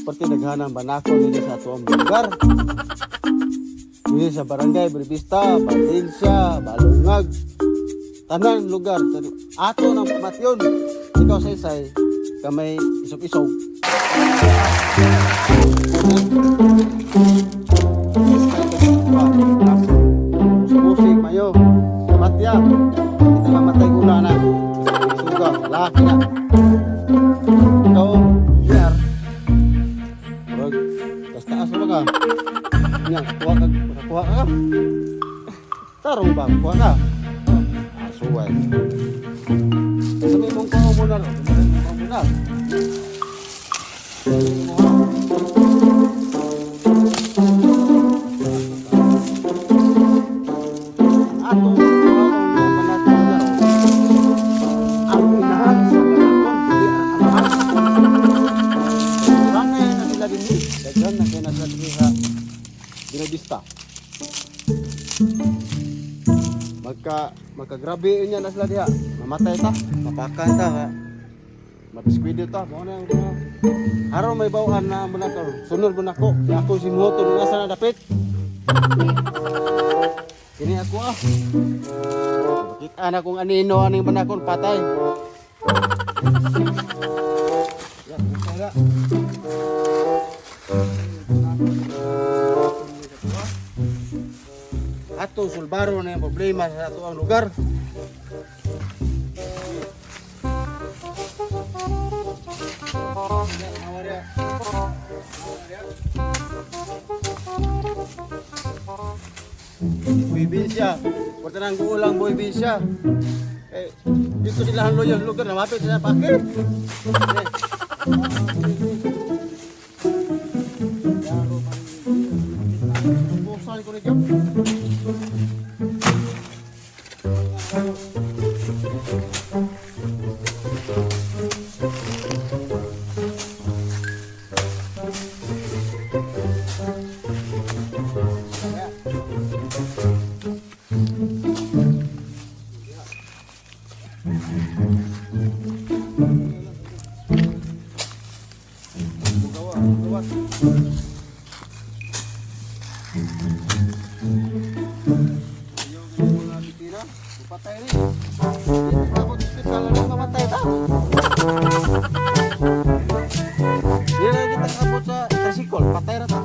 Pati naghanang banako nila sa atuang lugar. Dili sa barangay Buenavista, Valencia, Balungag. Tanan lugar ato ng pamatyon. Ikaw sa isay kamay isog-isog. Musik mayo. Pamatya. Kita mamatay una na. Suga, laki na. Ikaw, PR. Murag, tas taas na ba ka? Nya, kuha ka, makakuha ka. Tarong ba, kuha ka? Ah, suway. Sa may mong kuha muna, no? Sa may mong kuha muna. Ato, ang inahan sa panahon, di ang amahan. Sanay na sila din eh. Daghan na kaya na sila din sa Buenavista. Magkagrabe niya na sila diha. Mamatay ta, mapakan ta, ha. Madiskwidyo ta, mao na ang mga. Aron may bawaan na mo na karon. Sunod mo na ko. Di ako si Moto nung asa na dapit. Kini ako ah. Kita na kung anino aning manakon patay. Ya, wala. Ato sulbaro na yung problema sa ato ang lugar. Boy Bisya. Porta nang gulang Boy Bisya. Eh, dito sila ang loyal lugar na mapit sila pakit. Eh. Pusal ko ni Jom. Gawa, gawa. Ayaw ng mga bitina, patay rin. Ako ospital na lang mamatay ta. Hindi na kita kabot sa tricycle, patay ra ta.